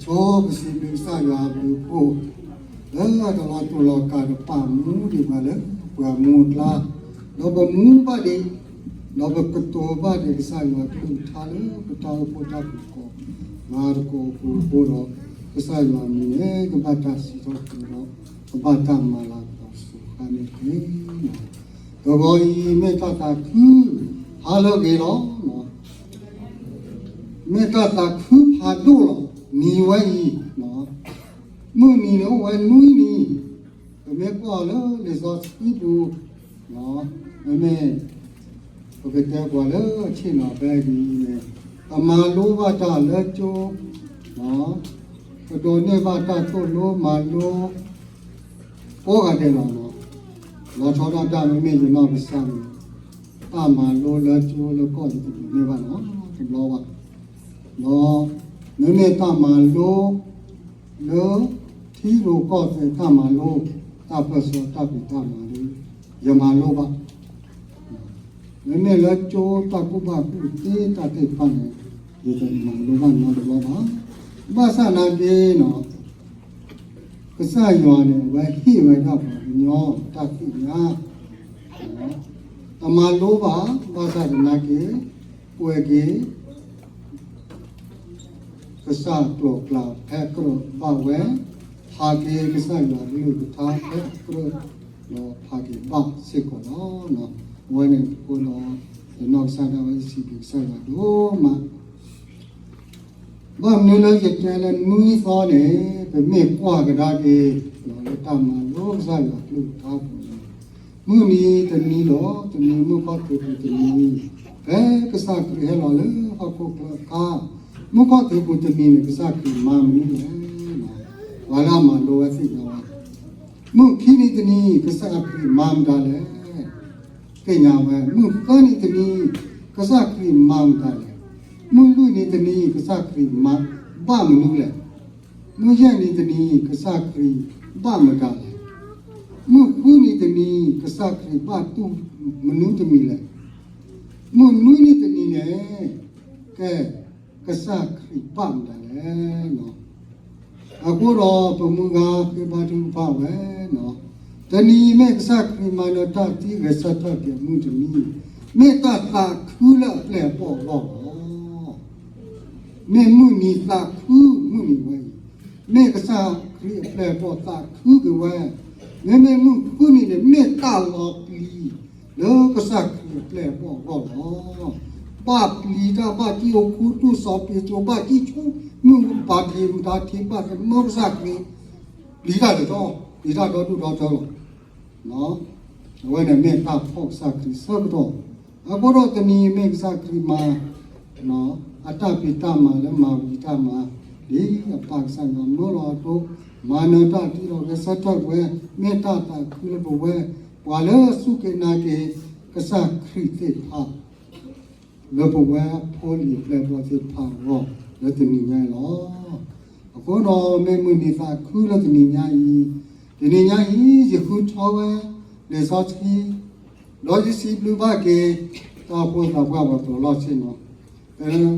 ဆိပစံးဘျုးကစၢ်ယွၤအဘျုးအဖှိၣ် လၢတလီၤတူာ်လီၤကာ်ဒီးပာ်မူဒံးပှၤလၢပှၤမူအကျါ, ဒီးပမူဘၣ်ဒံး, ဒီးပကတိၤဘၣ်ဒံးကစၢ်ယွၤကလုၢ်ကထါလၢပတၢ်အိၣ်ဖှိၣ်တၢ်ဖံးသကိးမၤသကိးအပူၤအဃိဒီး, ကစၢ်ယွၤအမံၤန့ၣ် ကဘၣ်တၢ်စံးထီၣ်ပတြၢၤဒီး ကဘၣ်တၢ်မၤလၤကပီၤစိၤဃါန့ၣ်တက့ၢ်. တဂီၤအံၤမ့ၢ်တၢ်သးခုဖးလၢအဂ့ၤလီၤ. မ့ၢ်တၢ်သးခုဖးဒိၣ်လီၤ. နံၤဝဲအံၤ, မုၢ်နံၤန့ၣ်အိၣ်ဝဲနွံနံၤ, ပမ့ၢ်ကွၢ်လၢလံာ်စီဆှံပူၤ, မ့မ့ၢ် ပကတဲပှၤလၢအဆ့ၣ်နီၤဖဲအံၤန့ၣ်, ပမၤလိဘၣ်တၢ်လၢကၠိ, ပဒိးန့ၢ်ဘၣ်တၢ်သိၣ်လိမၤလိ ကိးဂၤဒဲးလီၤ. လီၤဆီဒၣ်တၢ်မ့မ့ၢ်ယနီၢ်ကစၢ်န့ၣ်, တၢ်မၤလိလၢကၠိလၢကီၢ်န့ၣ် တဒိးန့ၢ်ဘၣ်လီၤ, တဘျီဘၣ်. ဒီးမ့မ့ၢ်တၢ်မၤလိ လၢထံရူၢ်ကီၢ်သဲးတၢ်မၤလိ, တၢ်ပၢၢ်ဆၢတၢ်ဖံးတၢ်မၤလၢ ယမၤလိဘၣ်. မ့မ့ၢ်လၢကၠိတၢ်ကူၣ်ဘၣ်ကူၣ်သ့တၢ်သ့ၣ်တဖၣ်န့ၣ်, ယတမၤလိဘၣ်နီတဘျီဘၣ်. ဘၣ်ဆၣ်နာ်က့နီၤ, ကစၢ်ယွၤန့ၣ် အဝဲဟ့ၣ်ဝဲဒၣ်ပှၤကညီတၢ်သ့ၣ်ညါ, တမၤလိဘၣ်, ဘၣ်ဆၣ်သနာ်က့, ကွဲးက့ၤ ကစၢ်ကျိာ်ကျါဖဲကြၢးဘၣ်ဝဲ, ဟးက့ၤကစၢ်ယွၤကလုၢ်ကထါဖဲကြၢး, ဒီးဟးက့ၤဘၣ်စ့ၢ်ကီးလီၤ. အဝဲန့ၣ်အဃိဒီး, ယနီၢ်ကစၢ်ဒၣ်ဝဲယစံးဘျုးကစၢ်ယွၤဒိၣ်မး ဘၣ်မနုၤလၢယတဲလၢနွံသီန့ၣ်, ပမ့ၢ်ကွၢ်ကဒါက့ၤ လၢတၢ်မၤလိကစၢ်ယွၤကလုၢ်ကထါပူၤန့ၣ်, မုၢ်နံၤတနံၤလီၤ, တနံၤမုၢ်ခီၣ်ထံးပူၤတနံၤ, ဖဲကစၢ်ခရံာ်ဟဲလီၤလၢဟီၣ်ခိၣ်ချၢအခါ, မုၢ်ခီၣ်ထံးပူၤတနံၤန့ၣ် ကစၢ်ခရံာ်မၤမနုၤလဲၣ်. ပှၤလၢအမၤလိဝဲသ့ၣ်ညါဝဲ, မုၢ်ခံနံၤတနံၤ ကစၢ်ခရံာ်မၤမတၤလဲၣ်. သ့ၣ်ညါဝဲ, မုၢ်သၢနံၤတနံၤ ကစၢ်ခရံာ်မၤမတၤလဲၣ်. မုၢ်လွံၢ်နံၤတနံၤ ကစၢ်ခရံာ်မၤဘၣ်မနုၤလဲၣ်. မုၢ်ယဲၢ်နံၤတနံၤ ကစၢ်ခရံာ်ဘၣ်မတၤလဲၣ်. မုၢ်ဃုနံၤတနံၤ ကစၢ်ခရံာ်ဘၣ်တူၢ်မနုၤတမံၤလဲၣ်. မုၢ်နွံနံၤတနံၤန့ၣ်, ကဲ, ကစၢ်ခရံာ်ဘၣ်မတၤလဲၣ်. အဃိဒီးပမုၢ်ဂၤဃ့ဘါထုကဖၣ်ဝဲ, တနံၤအံၤမ့ၢ်ကစၢ်ခရံာ်မၤနၢၤတၢ်သံဂဲၤဆၢထၢၣ်က့ၤအမုၢ်တနံၤ, မ့ၢ်တၢ်သးခုလၢအပျဲၢ်အဘီၣ်အဂီၢ်လီၤ. မ့ၢ်မုၢ်နံၤသးခုမုၢ်နံၤဝဲအံၤ, မ့ၢ်ကစၢ်ခရံာ်အပျဲၢ်အဘီၣ်သးခုက့ၤဝဲ, မ့မ့ၢ်မုၢ်ဃုနံၤန့ၣ် မ့ၢ်တၢ်လီၤပျံၤ လၢကစၢ်ခရံာ်အပျဲၢ်အဘီၣ်အဂီၢ်လီၤ. ဘၣ်ပျံၤတၢ်ဘၣ်ကံၣ်အိၣ်ခူသူၣ်စီၤပ့းတရူးဘၣ်ကံၣ်ဆူ မုၢ်ဘၣ်ထံးမတၤထံးဘၣ်သမၢကစၢ်ခရံာ်, ပျံၤတၢ်တတီ, ပျံၤတၢ်ဒီဒူၣ်ဒီထၢလီၤ. အဝဲန့ၣ်မ့ၢ်တၢ်ဖှီၣ်ကစၢ်ခရံာ်ဆၢကတီၢ်, အဃိဒီးတနံၤအံၤမ့ၢ်ကစၢ်ခရံာ်မၤ အတၢ်ဖံးတၢ်မၤလၢမၤဝံၤတၢ်မၤ, ဒ်အပၢ်ကစၢ်ယွၤမၢလီၤအသိး, မၤနၢၤတၢ်သံဒီးဂဲၤဆၢထၢၣ်ဝဲ, မ့ၢ်တၢ်သးခုလၢပဝဲ, ပှၤလၢအစူၢ်က့ၤနာ်က့ၤ ကစၢ်ခရံာ်သ့ၣ်တဖၣ် လၢပဝဲဖိလံၤပျဲၢ်ဘီၣ်သ့ၣ်တဖၣ်အဂီၢ် လၢတနံၤညါအံၤလီၤ. အဃိဒီးမ့ၢ်မုၢ်နံၤသးခုလၢတနံၤညါအံၤ, တနံၤညါအံၤ ယဃုထၢဝဲ လံာ်စီဆှံ, ဒီးယစံးဘျုးဘၣ်က့ၤ တၢ်အိၣ်ဖှိၣ်သးပှၢ်ပှၤပၢၤလီၢ်ဆ့ၣ်နီၤ,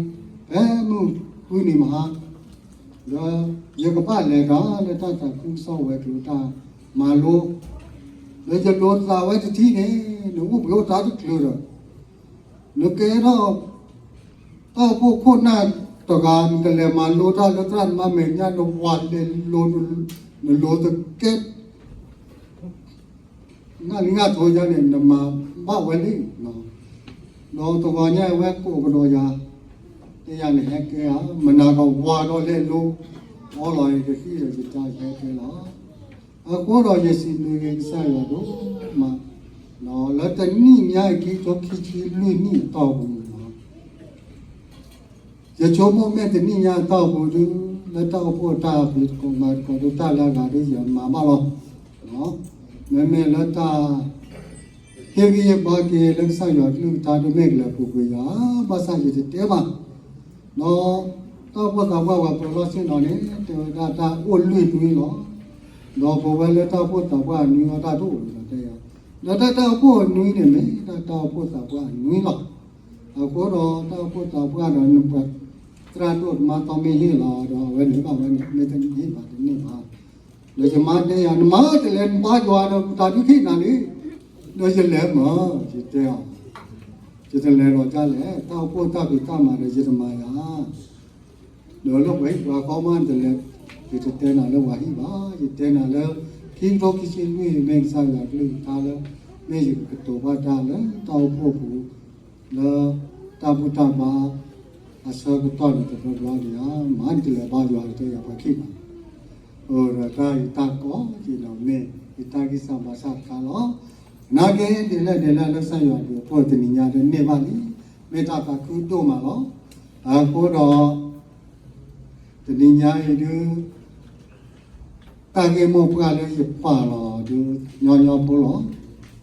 ဖဲမုၢ်ဃုနံၤမဟါ, ဒီးယကဘၣ်လဲၤတၢ်လၢတၢ်သးခုကစီၣ်ဝဲၤကျိၤတၢ်မၤလိ, ဒီးယဒိးသးဝဲတထံၣ်န့ၣ်, နအိၣ်ဘှံးအိၣ်သါတချုးဒီး နကဲထီၣ် တၢ်အိၣ်ဖှိၣ်ခိၣ်နၢ်တဂၤ နကလဲၤမၤလိတၢ်လၢသရၣ်သမါမဲာ်ညါ နဝၤလဲၤလိၤ နလိၤတကဲ နလံၤနထိယါန့ၣ် နမၤဘၣ်ဝဲလံ. ဒီးတဂီၤညါအဝဲကိးကဒီးယၤ, တဲယၤနဟဲကဲဧါ, မနၤကဝၤဒီးလဲၤလိၤ, အီလီၤအံၤကသံၣ်ဒီးယတၢ်ဟဲကဲလီၤ. အဃိဒီးယစံးဘျုးက့ၤကစၢ်ယွၤဒိၣ်မး, လၢတနံၣ်ညါအံၤ ခံကထိခံဆံလွံၢ်နံၣ်အတီၢ်ပူၤန့ၣ်လီၤ. ယဆိကမိၣ်မ့ၢ်တနံၣ်ညါအတီၢ်ပူၤဒုး လၢတၢ်အိၣ်ဖှိၣ်တၢ်ဖံးသကိးမၤသကိးဒီးတၢ်လၢအဂၤဒုးယမၤဘၣ်လီၤ. မ့မ့ၢ်လၢတၢ် ဟ့ၣ်ဂံၢ်ဟ့ၣ်ဘါက့ၤလၢကစၢ်ယွၤကလုၢ်ကထါဒုးမ့ၢ်ကလဲၤပူၤကွံာ်ယၤ, ဘၣ်ဆၣ်ယတတဲဘၣ်. ဒီးတၢ်အိၣ်ဖှိၣ်သးပှၢ်ပှၤပၢၤလီၢ်ဆ့ၣ်နီၤန့ၣ် တဲဝဲဒၣ်တၢ်အိၣ်လွံၢ်နွံလီၤ. ဒီးပဝဲလၢတၢ်အိၣ်ဖှိၣ်သးပှၢ်အနွံအီၣ်တၢ်တအိၣ်လၢၤဘၣ်တဲယၤ, ဒီးတၢ်တၢ်အိၣ်ဖှိၣ်အနွံန့ၣ်မ့ၢ်ဒၣ်တၢ်အိၣ်ဖှိၣ်သးပှၢ်အနွံလီၤ. အဃိဒီးတၢ်အိၣ်ဖှိၣ်သးပှၢ်ဒီးနပှၤ သရၣ်ဒိၣ်တမါတီမ့ၢ်ဟ့ၣ်လီၤဒီး အဝဲန့ၣ်ဘၣ်ဝဲန့ၣ် မ့ၢ်တဟ့ၣ်ဘၣ်တန့ၢ်ဘၣ်. ဒီးယမါတဲယၤ နမါတလဲၤနဘါယွၤဒီး ပတၢ်ဒုးခံနၤလံ, ဒီးယလဲၤမၢ်, ယတဲအီၤ, ယတလဲၤလီၤဒ်လဲၣ်, တၢ်အိၣ်ဖှိၣ်တၢ်ဖံးတၢ်မၤဒီး ယတမၤယၤ ဒီးလၢပှၤဟံၣ်ပှၤဃီမးတလဲၤ, ယတတဲနၤလၢပှၤဟံၣ်ဘၣ်, ယတဲနၤလၢ ခံကထိခံဆံလွံၢ် မ့ၢ်ကစၢ်ယွၤကလုၢ်ကထါလၢ မ့ၢ်ယကကတိၤဘၣ်တၢ်လၢတၢ်အိၣ်ဖှိၣ်ပူၤ လၢတၢ်ဘူၣ်တၢ်ဘါ အဆၢကတီၢ်န့ၣ်တဘျီဘျီန့ၣ်ဧါ, မ့ၢ်တလဲၤဘါယွၤတတဲယၤပှၤခံဘၣ်. အၢ ဒီးတၢ်အံၤတၢ်ကီက့ၤဒီးမ့ၢ်ယတၢ်ဂံၢ်စၢ်ဘါစၢ်တခါလီၤ. နာ်က့ ဒ်လဲၣ်ဒ်လဲၣ်လၢကစၢ်ယွၤဒုးအိၣ်ဖှိၣ်တနံၤညါဒီးန့ၢ်ဘၣ်လံ, မ့ၢ်တၢ်သးခုဒိၣ်မးလီၤ. အဃိဒီး တနံၤညါအံၤဒုး တၢ်ဂ့ၢ်မိၢ်ပှၢ်လၢယပာ်လီၤဒုး ညီညီဖိလီၤ.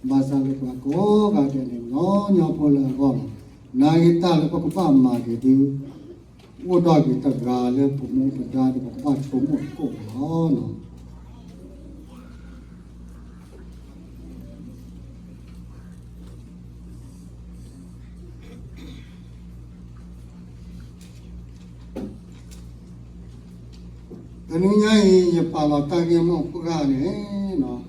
ဘၣ်ဆၣ်လၢပှၤကိးဂၤဒဲးန့ၣ် ညီညီဖိလၢအဂီၢ်လီၤ. နာ်က့ တၢ်လၢပကဘၣ်မၤက့ၤဒုး အိၣ်ဒၣ်က့ၤတဂၤလၢပမူပဒါဒီး ပကဘၣ်ဆိကမိၣ်သကိးလီၤ. တနံၤညါအံၤ ယပာ်လီၤတၢ်ဂ့ၢ်မိၢ်ပှၢ်န့ၣ်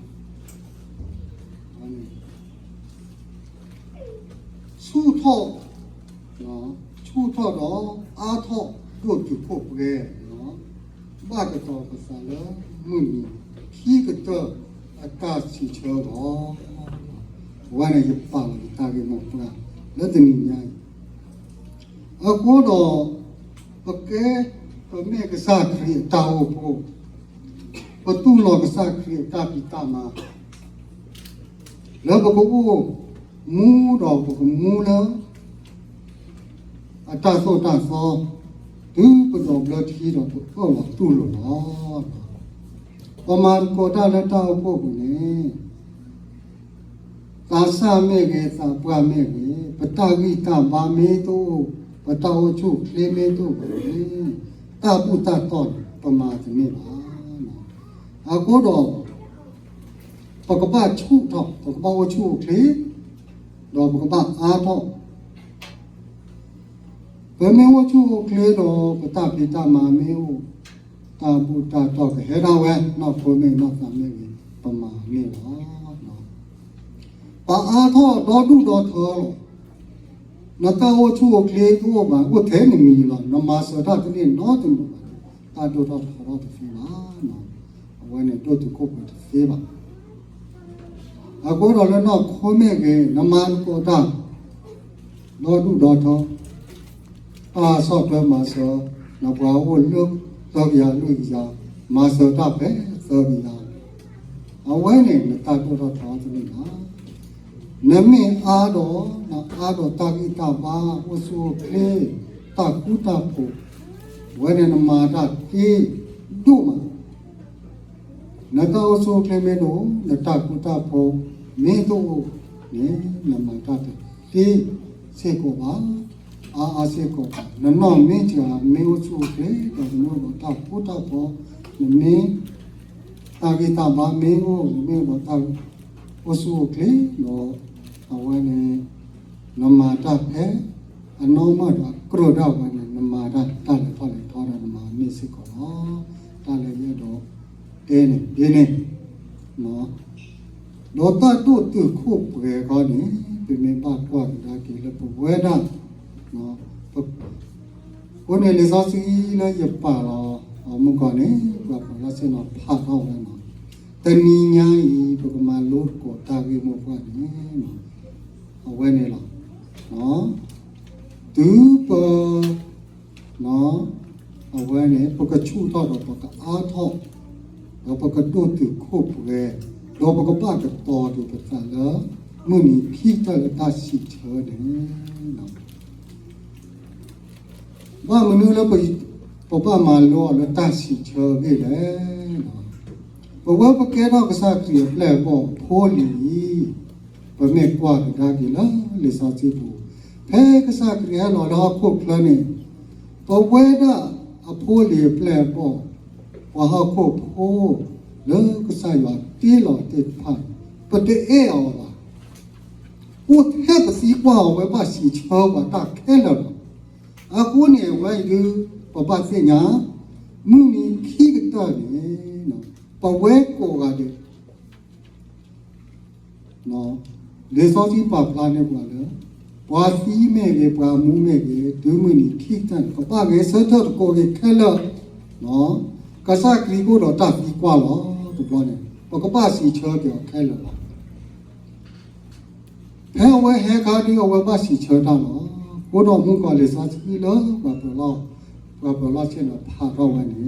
ဆူၣ်ထီၣ်, ဆူၣ်ထီၣ်ဒီးအါထီၣ်ဒိၣ်တုာ်ခိၣ်ပှဲၤ, ဘၣ်ကတီၤပသးလၢမုၢ်နံၤခံကတၢၢ်အတၢ်စံးဆၢလီၤ. အဝဲန့ၣ်ယပာ်လီၤယတၢ်ဂ့ၢ်မိၢ်ပှၢ်လၢတနံၤညါအံၤ အဃိဒီး ပကဲ ပမ့ၢ်ကစၢ်ခရံာ်အတၢ်အိၣ်ဖှိၣ်, ပတူၢ်လိာ်ကစၢ်ခရံာ်အတၢ်ဖံးတၢ်မၤ လၢပကအိၣ်မူဒီးပကမူလၢ အတၢ်သိၣ်တၢ်သီ တုၤပဒိးဘျၢထံဒီးပအၢၣ်လီၤတူၢ်လိာ်လီၤ. ပမၤသကိးတၢ်လၢတၢ်အိၣ်ဖှိၣ်ပူၤန့ၣ် သးစၢ်မ့ၢ်ဂ့ၤ, သးပှၢ်မ့ၢ်ဂ့ၤ, ပတၢ်ဂံၢ်တၢ်ဘါမ့ၢ်တအိၣ်, ပတၢ်အိၣ်ဆူၣ်အိၣ်ချ့မ့ၢ်တအိၣ်ဘၣ်န့ၣ်, တၢ်ဘူၣ်တၢ်တီၢ်န့ၣ် ပမၤတန့ၢ်ဘၣ်. အဃိဒီး ပကဘၣ်ဆူၣ်ထီၣ်, ပကဘၣ်အိၣ်ဆူၣ်အိၣ်ချ့, ဒီးပကဘၣ်အါထီၣ် ပမ့ၢ်အိၣ်ဆူၣ်အိၣ်ချ့ဒီး ပတၢ်ဖံးတၢ်မၤမ့ၢ်အိၣ်, တၢ်ဘူၣ်တၢ်တီၢ်ကဟဲဒၣ်ဝဲ, နီၢ်ခိမ့ၢ်ဂ့ၤနီၢ်သးမ့ၢ်ဂ့ၤ ပမၤန့ၢ်လီၤ. ပအါထီၣ်ဒီဒူၣ်ဒီထၢလီၤ. နတၢ်အိၣ်ဆူၣ်အိၣ်ချ့တအိၣ်ဘၣ်, အိၣ်ထဲနမံၤလီၤ, နမၤစၢၤတၢ်တန့ၢ်နီတမံၤဘၣ်, တၢ်ဒိၣ်ထီၣ်ထီထီၣ်တသ့ဘၣ်. အဝဲန့ၣ်ဒိၣ်တုာ်ခိၣ်ပှဲၤတသ့ဘၣ်. အဃိဒီးလၢနီၢ်ခိမ့ၢ်ဂ့ၤ, နမၤသကိးတၢ် ဒီဒူၣ်ဒီထၢ, တၢ်ဆီၣ်ထွဲမၤစၢၤ, နပှၤအိၣ်လၢသၢကယၤလွံၢ်ကယၤ, မၤစၢၤတၢ်ဖဲသၢကယၤ, အဝဲန့ၣ်နတၢ်ဒိၣ်ထီၣ်ထီထီၣ်တန့ၢ်ဘၣ်. နမ့ၢ်အါဒီး, နအါဒီးတၢ်ဂံၢ်တၢ်ဘါ, အိၣ်ဆူၣ်အိၣ်ချ့, တၢ်ဃူတၢ်ဖိး, အဝဲန့ၣ်နမၤတၢ်သ့ဒိၣ်မး နတၢ်အိၣ်ဆူၣ်အိၣ်ချ့မ့ၢ်တအိၣ်, နတၢ်ဃူတၢ်ဖိးမ့ၢ်တအိၣ်န့ၣ်, နမၤတၢ်တသ့စ့ၢ်ကီးဘၣ်, အါအါစ့ၢ်ကီးဘၣ်. နနီၢ်မ့ၢ်စှၤမ့ၢ်အိၣ်ဆူၣ်အိၣ်ချ့, ဒီးနမ့ၢ်အိၣ်ဒီးတၢ်ဃူတၢ်ဖိး, နမ့ၢ်တၢ်ဂံၢ်တၢ်ဘါမ့ၢ်အိၣ်, နမ့ၢ်အိၣ်ဒီးတၢ်အိၣ်ဆူၣ်အိၣ်ချ့ဒီး, အဝဲန့ၣ် နမၤတၢ်ဖဲအနီၢ်မၢၢ်ဒီးအကြၢးဒၣ်ဝဲန့ၣ်, နမၤတၢ်တၢ်လဲၤထီၣ်လဲၤထီဒီးနမၤန့ၢ်စ့ၢ်ကီးလီၤ. တၢ်လၢယအဲၣ်ဒိးတဲန့ၣ်ဒ်န့ၣ်, ဒီးတၢ်ဒိၣ်တုာ်ခိၣ်ပှဲၤခီန့ၣ်, ပမ့ၢ်ဘၣ်ကွၢ်ကဒါက့ၤလၢပဝဲဒၣ်, အဃိန့ၣ်လံာ်စီဆှံလၢယပာ်လီၤအမုၢ်ကီၢ်န့ၣ်, ပှၤဖးလီၤဆ့ၣ်နီၤဖးထီၣ်ဝဲန့ၣ်, တနံၤညါအံၤ ပကမၤလိသကိးတၢ်ဂ့ၢ်မိၢ်ပှၢ်န့ၣ်, အဝဲန့ၣ်လီၤ. တုၤပ အဝဲန့ၣ် ပကဆူၣ်ထီၣ်ဒီးပကအါထီၣ်, ဒီးပကဒိၣ်တုာ်ခိၣ်ပှဲၤ, ဒီးပကဘၣ်ကတီၤဒံးပသးလၢ မုၢ်နံၤခံကတၢၢ်လၢတၢ်စံးဆၢန့ၣ် ဘၣ်မနုၤလၢပ ပဘၣ်မၤလိအီၤလၢတၢ်စံးဆၢအဂ့ၢ်လဲၣ်. ပဝဲပကဲထီၣ်ကစၢ်ခရံာ်အပျဲၢ်အဘီၣ်အဖိအလံၤအံၤ, ပမ့ၢ်ကွၢ်ကဒါက့ၤလၢလံာ်စီဆှံပူၤ, ဖဲကစၢ်ခရံာ်ဟဲလီၤလၢဟီၣ်ခိၣ်ချၢန့ၣ်, ပဝဲဒၣ်အဖိအလံၤအပျဲၢ်အဘီၣ်, ပှၤဟီၣ်ခိၣ်ဖိ လၢကစၢ်ယွၤတ့လီၤသ့ၣ်တဖၣ်န့ၣ်, ပတအဲၣ်အီၤဘၣ်. အိၣ်ထဲပသံကွၢ်အီၤဝဲဘၣ်စံးဆၢပှၤတၢ်ခဲလၢာ်လီၤ. အဃိန့ၣ် အဝဲအံၤဒုး ပဘၣ်သ့ၣ်ညါ မုၢ်နံၤခံကတၢၢ်န့ၣ် ပဝဲကိးဂၤဒဲး လံာ်စီဆှံပာ်ဖျါန့ၢ်ပှၤလၢ ပှၤသံမ့ၢ်ဂ့ၤ ပှၤမူမ့ၢ်ဂ့ၤ တုၤမုၢ်နံၤခံကတၢၢ်န့ၣ် ကဘၣ်ဂဲၤဆၢထၢၣ်သကိးက့ၤခဲလၢာ်, ကစၢ်ခရံာ်အိၣ်ဒီးတၢ်သံကွၢ်လီၤ. တဘျီန့ၣ် ပကဘၣ်စံးဆၢက့ၤအီၤခဲလၢာ်လီၤ. ဖဲအဝဲဟဲခါဒုး အဝဲဘၣ်စံးဆၢတၢ်လီၤ. အဃိဒီးမုၣ်ကီၤလံာ်စီဆှံလၢပှၤပၢၤလီၢ်, ပှၤပၢၤလီၢ်ဆ့ၣ်နီၤဖးထီၣ်ဝဲန့ၣ်,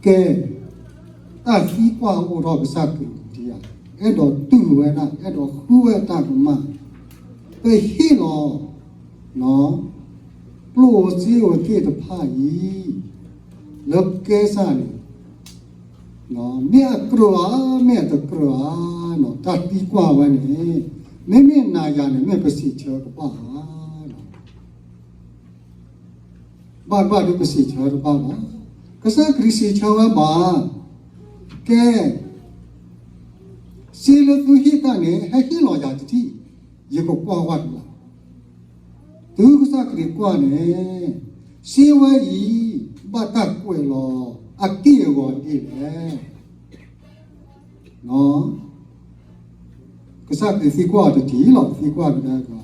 ကဲ, တၢ်သံကွၢ်အိၣ်ထီၣ်ကစၢ်ခရံာ်ဒံးဧါ, အဲၣ်ဒိးတူၢ်ဝဲဒၣ် အဲၣ်ဒိးဃုဝဲတၢ်ကမၣ်, ပဟ့ၣ်လီၤ ပျိၢ်ဧိၤစ့ဧိၤသ့ၣ်တဖၣ်အံၤ လၢကဲစၢ်န့ၣ် မ့ၢ်အကြၢးဧါ, မ့ၢ်အတကြၢးဧါ, တၢ်သံကွၢ်ဝဲန့ၣ် မ့မ့ၢ်နၤယၤန့ၣ် မ့ၢ်ပစံးဆၢကဘၣ်ဧါ. ဘၣ်ဘၣ်ဒုးပစံးဆၢတဘၣ်ဘၣ်. ကစၢ်ခရံာ်စံးဆၢဝဲဘၣ်, ကဲ, စ့လၢသုဟ့ၣ်တၢ်န့ၣ် ဟဲဟ့ၣ်လီၤယၤတထံၣ်, ယကကွၢ်ဝဲတဘျီ. တုၤကစၢ်ခရံာ်ကွၢ်န့ၣ်, စ့ဝဲအံၤ ဘၣ်တၢ်ကွဲးလီၤအက့ၢ်အဂီၤဒ်လဲၣ်. ကစၢ်ခရံာ်သံကွၢ်အီၤတထံၣ်လီၤ, သံကွၢ်ကဒါက့ၤ,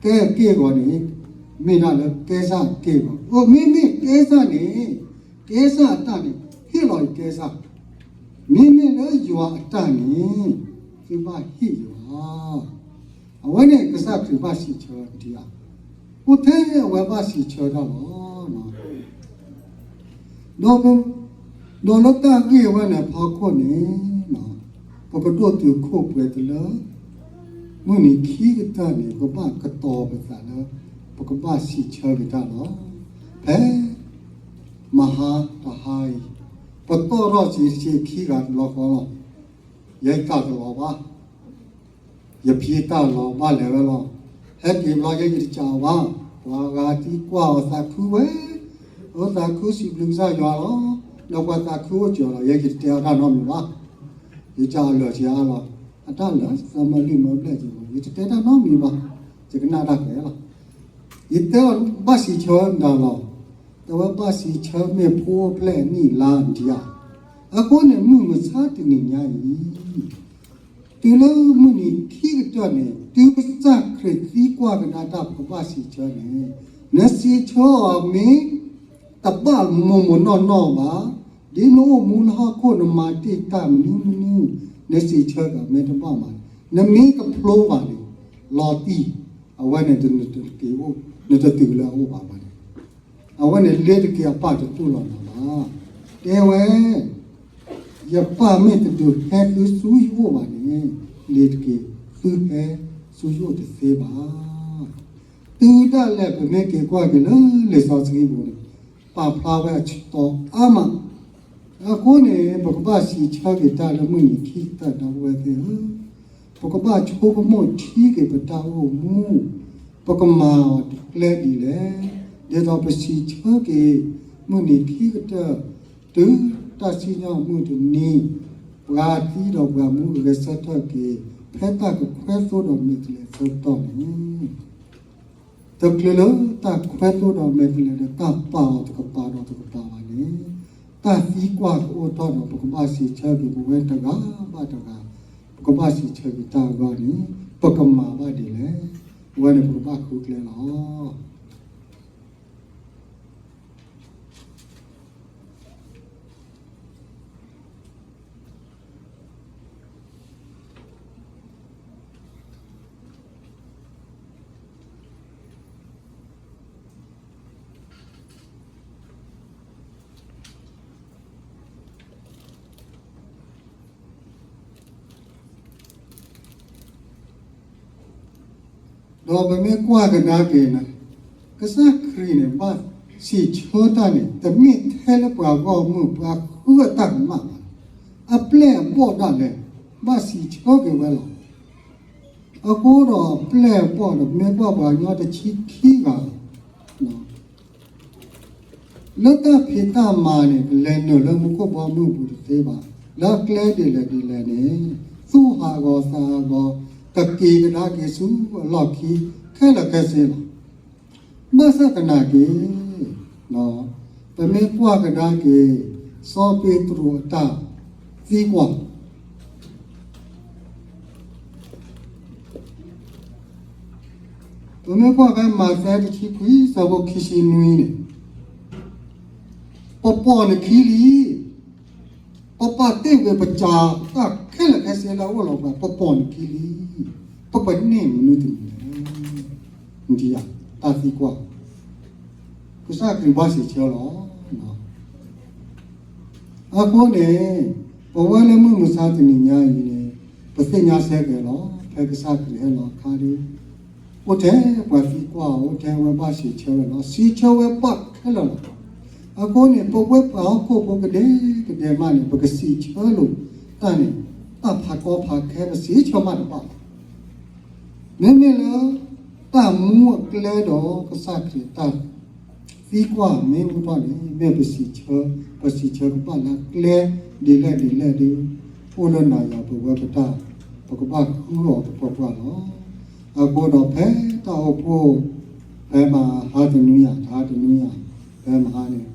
ကဲက့ၢ်အဂီၤန့ၣ် မ့ၢ်ဒၣ်လၢကဲစၢ်က့ၢ်အဂီၤ, အိ မ့မ့ၢ်ကဲစၢ်န့ၣ်, ကဲစၢ်အတၢ်န့ၣ် ဟ့ၣ်လီၤကဲစၢ်, မ့မ့ၢ်လၢယွၤအတၢ်န့ၣ် သုဘၣ်ဟ့ၣ်ယၤ. အဝဲန့ၣ်ကစၢ်ခရံာ်ဘၣ်စံးဆၢဒံးဧါ, အိၣ်ထဲအဝဲဘၣ်စံးဆၢတၢ်လီၤ. ဒီး, ဒီးလၢတၢ်ဂ့ၢ်ဝဲန့ၣ်အဖီခိၣ်န့ၣ်, ပကဒိၣ်တုာ်ခိၣ်ပှဲၤတလၢ မုၢ်နံၤခံကတၢၢ်န့ၣ် ပဘၣ်ကတီၤပသးလၢ ပကဘၣ်စံးဆၢက့ၤတၢ်လီၤ. ဖဲမဟါတဟါအံၤ, ပတီၢ်ထီၣ်စ့ခံဂၤတဘျီဃီလီၤ. ယဲယတၢ်တလီၤဘၣ်, ယဖံတၢ်လီၤဘၣ်လဲၤဝဲလီၤ. ဟဲက့ၤဘျီယဲယတကးဘၣ်, ပှၤဂၤသံကွၢ်အီၤသးခုဝဲ, အသးခုစံးဘျုးကစၢ်ယွၤလီၤ. ဒီးပှၤသးခုအိၣ်စၢၤလီၤ, ယဲယတတဲအီၤတၢ်နီတမံၤဘၣ်. ယကအလၢာ်စ့အါလီၤ, အတၢ်လၢာ်သးမၤလုၢ်မၤဘျဲၣ်က့ၤ, ယတတဲတၢ်နီတမံၤဘၣ်, ယကနၣ်တၢ်ကဲလီၤ. ယတဲအီၤဘၣ်စံးဆၢမတၤလီၤ, တဲဝဲဘၣ်စံးဆၢမ့ၢ်ဖိအိၣ်ဖျဲၣ်အနံၣ်လါဒံးဧါ. အဃိန့ၣ်မုၢ်မဆါတနံၤညါအံၤ တုၤလၢမုၢ်နံၤခံကတၢၢ်န့ၣ် တုၤကစၢ်ခရံာ်သံကွၢ်ကဒါတၢ်ပကဘၣ်စံးဆၢန့ၣ်, နစံးဆၢအီၤမ့ၢ်တဘၣ်မိၢ်မိၢ်နီၢ်နီၢ်ဘၣ်, ဒ်နအိၣ်မူလၢဟီၣ်ခိၣ်နမၤတ့ၢ်တၢ်မနုၤမနုၤ, နစံးဆၢအီၤမ့ၢ်တဘၣ်မး, နမ့ၢ်တဖျိဘၣ်န့ၣ်, လီၤတံၢ်, အဝဲန့ၣ် နတတုၤလၢအအိၣ်ဘၣ်ဘၣ်န့ၣ် အဝဲန့ၣ်လ့ၤတက့ၤအပၢ်တတူၢ်လိာ်နၤဘၣ်. တဲဝဲ, ယပၢ်မ့ၢ်တဒုးဟဲသုဆူယအိၣ်ဘၣ်န့ၣ်, လ့ၤတက့ၤသုဟဲဆူယအိၣ်တသ့ဘၣ်. တုၤဒၣ်လဲာ်ပမ့ၢ်က့ၤကွၢ်က့ၤလၢလံာ်စီဆှံပူၤန့ၣ်, ပာ်ဖျါဝဲအဆၢကတီၢ်အါမး. အဃိန့ၣ် ပကဘၣ်စံးဆၢက့ၤတၢ်လၢမုၢ်နံၤခံကတၢၢ်ဒီပုၢ်ဝဲၢ်သ့ၣ်ဧၢ, ပကဘၣ်ဆိကမိၣ်ထံက့ၤပတၢ်အိၣ်မူ, ပကမၤအီၤတကျဲဒ်လဲၣ်, ဒ်သိးပစံးဆၢက့ၤ မုၢ်နံၤခံကတၢၢ် တုၤတၢ်စံၣ်ညီၣ်မုၢ်တနံၤ, ပှၤသံဒီးပှၤမူဂဲၤဆၢထၢၣ်က့ၤ ဖဲတၢ်ကခွဲသိဒီးမဲာ်တဲးလဲးအဆၢကတီၢ်န့ၣ် တချုးလၢတၢ်ခွဲသိဒီးမဲာ်တဲးလဲးဒီး တၢ်ပာ်အီၤတကပၤဒီးတကပၤဘၣ်န့ၣ်, တၢ်သံကွၢ်ကအိၣ်ထီၣ်ဒီး ပကဘၣ်စံးဆၢက့ၤပဝဲတဂၤဘၣ်တဂၤ, ပကဘၣ်စံးဆၢက့ၤတၢ်အဂီၢ်န့ၣ် ပကမၤဘၣ်ဒ်လဲၣ်, အဝဲန့ၣ်ပကဘၣ်ဃုကျဲလီၤ. ဒီးပမ့ၢ်ကွၢ်ကဒါက့ၤန့ၣ်, ကစၢ်ခရံာ်န့ၣ် ဘၣ်စံးဆၢတၢ်န့ၣ် တမ့ၢ်ထဲလၢပှၤဂီၢ်မုၢ်ပှၤဃုအတၢ်ကမၣ်ဘၣ်, အပျဲၢ်အဘီၣ်ဒၣ်လဲာ် ဘၣ်စံးဆၢက့ၤဝဲလီၤ. အဃိဒီးပျဲၢ်အဘီၣ်ဒီး ပမ့ၢ်ကွၢ်ပှၤကညီတဆံခံဂၤ လၢတၢ်ဖံးတၢ်မၤန့ၣ် ကလဲၤနုာ်လၢမူခိၣ်ဘီမုၢ်ပူၤတသ့ဘၣ်, လၢကျဲဒ်လဲၣ်ဒ်လဲၣ်န့ၣ် သူၣ်ဟးဂီၤသးဟးဂီၤ ကက့ၤကဒါက့ၤဆူအလီၢ်ခံခဲလၢာ်ခဲဆ့လီၤ. ဘၣ်ဆၣ်သနာ်က့ ပမ့ၢ်ကွၢ်ကဒါက့ၤ စီၤပ့းတရူးအတၢ်သံကွၢ် ပမ့ၢ်ကွၢ်ဖဲမးသဲတဆံခွံ ဆၢဖိခံဆံနွံန့ၣ်, ပပိာ်နခံလံ, ပပာ်တ့ၢ်ကွံာ်ပစးတၢ်ခဲလၢာ်ခဲဆ့လၢအအိၣ်လီၤပှၤ, ပပိာ်နခံလံ, ပကန့ၢ်မနုၤတမံၤလဲၣ်. တၢ်သံကွၢ် ကစၢ်ခရံာ်ဘၣ်စံးဆၢလီၤ. အဃိန့ၣ် ပဝဲလၢမုၢ်မဆါတနံၤညါအံၤန့ၣ် ပသ့ၣ်ညါဆၢက့ၤလီၤ ဖဲကစၢ်ခရံာ်ဟဲလီၤအခါဒီး အိၣ်ထဲပှၤသံကွၢ်အီၤ, အိၣ်ထဲဝဲဘၣ်စံးဆၢဝဲလီၤ. စံးဆၢဝဲဘၣ်ခဲလၢာ်လီၤ. အဃိန့ၣ် ပဝဲပှၤဟီၣ်ခိၣ်ဖိကဒဲကဒဲမးန့ၣ် ပကစံးဆၢလိာ်တၢ်န့ၣ် တၢ်ဖးကီဖးခဲ ပစံးဆၢမးတဘၣ်ဘၣ်. မ့မ့ၢ်လၢ တၢ်မူအကျဲဒီးကစၢ်ခရံာ်တၢ်သံကွၢ်မ့ၢ်အိၣ်ထီၣ်န့ၣ် မ့ၢ်ပစံးဆၢ, ပစံးဆၢကဘၣ်လၢကျဲဒ်လဲၣ်ဒ်လဲၣ်ဒီး အိၣ်လၢနၤယၤပဝဲပတၢ်, ပကဘၣ်ဃုအီၤသပှၢ်ပှၢ်လီၤ. အဃိဒီးဖဲတၢ်အိၣ်ဖှိၣ် ဖဲမဟါတနွံယၤ, တဟါတနွံယၤ, ဖဲမဟါန့ၣ်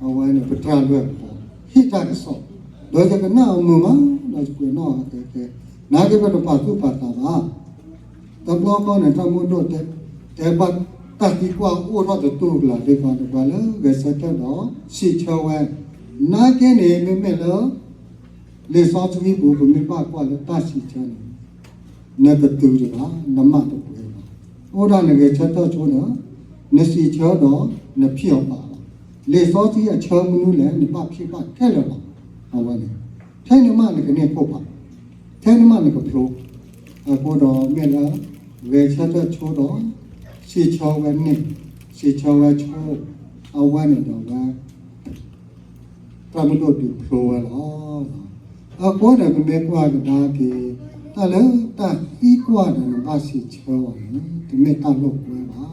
အဝဲန့ၣ် ပတြၢ်လွဲၢ်ကပီၤ ဟ့ၣ်တၢ်ကစီၣ်, ဒီးယကနၣ်အမုာ်မး ဒီးယကွဲးနီၣ်အကဲကဲ, နာ်က့ပတပာ်သူၣ်ပာ်သးဘၣ်. တဘျီဃီန့ၣ် တၢ်မုၢ်ဒိၣ်တဲ, တဲဘၣ်တၢ်သံကွၢ်အိၣ်ထီၣ်တတူၢ်ကလာ်သ့ၣ်တဖၣ်န့ၣ် ပှၤလၢဂဲၤဆၢထၢၣ်ဒီး စံးဆၢဝဲ, နာ်က့န့ၣ် မ့မ့ၢ်လၢ လံာ်စီဆှံပူၤ ပမ့ၢ်ဘၣ်ကွၢ်လၢတၢ်စံးဆၢန့ၣ် နကတုၤဒံးဘၣ်, နမၤတပှဲၤဘၣ်. အိၣ်ဒၣ်နဂဲၤဆၢထၢၣ်ဆိဒီး နစံးဆၢဒီးနဖံးအီၤပာ်လီၤ. လံာ်စီဆှံအဆၢမနုၤလဲၣ် နဘၣ်ဖံးဘၣ်ခဲလၢာ်လီၤ. အဝဲန့ၣ် ထဲန့ၣ်မးနကန့ၢ်ခိၣ်ဖး, ထဲန့ၣ်မးနကဖျိ, အဃိဒီးမ့ၢ်လၢ ဂဲၤဆၢထၢၣ်ဆိဒီး စံးဆၢဝဲန့ၣ်, စံးဆၢဝဲဆိ, အဝဲန့ၣ်ဒီးဝဲ တၢ်မုၢ်ဒိၣ်ဒုးဖျိဝဲလီၤ. အဃိန့ၣ် ပမ့ၢ်ကွၢ်ကဒါက့ၤ တၢ်လၢတၢ်သံကွၢ်ဒီးနဘၣ်စံးဆၢအီၤန့ၣ် တမ့ၢ်တၢ်လိာ်ကွဲဘၣ်.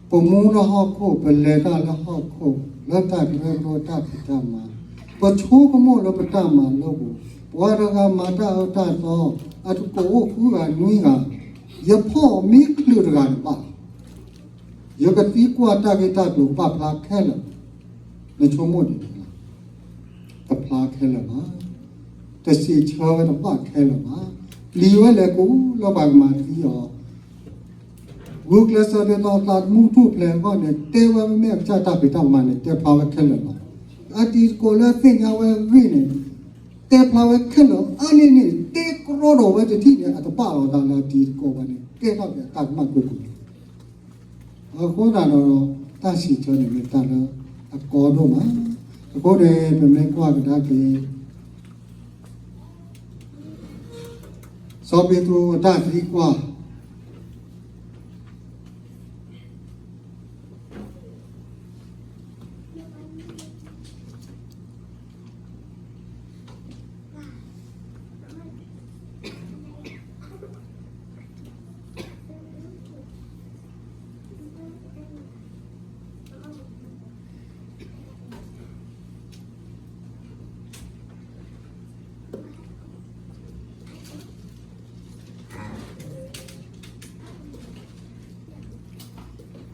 ပမူလၢဟီၣ်ခိၣ်, ပလဲၤတၢ်လၢဟီၣ်ခိၣ်, လၢတၢ်ကရၢကရိတၢ်ဖံးတၢ်မၤ, ပဆိကမိၣ်လၢပတၢ်မၤလိပူၤ, ပှၤတဂၤမၤတၢ်အၢတၢ်သီ, အတကိးအိၣ်ဃုဂၤနွံဂၤ, ယဖီၣ်အီၤမ့ၢ်ချုးတဂၤန့ၣ်ဘၣ်လီၤ. ယကသံကွၢ်တၢ်ဂ့ၢ်တၢ်ကျိၤဘၣ်ဖျါခဲလၢာ်, နဆိကမိၣ်ဒ်န့ၣ်လီၤ. တဖျါခဲလၢာ်ဘၣ်. တစံးဆၢဝဲတဘၣ်ခဲလၢာ်ဘၣ်. ပျံၤဝဲလဲၤကူလၢပှၤကမၤသံအီၤ, ဂုာ်ကျဲးစၢးဒ်သိးသးသမူထူၣ်ဖျဲးအဂီၢ်န့ၣ် တဲဝဲမ့မ့ၢ်အကစၢ်တၢ်ဖံးတၢ်မၤန့ၣ် တဲဖျါဝဲခဲလၢာ်လီၤ. အတံၤသကိးလၢအသ့ၣ်ညါဝဲအဂ့ၢ်န့ၣ် တဲဖျါဝဲခဲလၢာ်, အါန့ၢ်န့ၣ် တဲကြီဒီးဝဲတထံၣ်န့ၣ် အတဘၣ်လီၤသးလၢအတံၤသကိးဝဲန့ၣ် ကဲထီၣ်က့ၤအတၢ်ကမၣ်ကွ့ၢ်ကွ့ၢ်. အဃိသတးဒီး တၢ်စံးဆၢန့ၣ်မ့ၢ်တၢ်လၢအကီဒိၣ်မး. အဃိန့ၣ် ပမ့ၢ်ကွၢ်ကဒါက့ၤ စီၤပ့းတရူးအတၢ်သံကွၢ်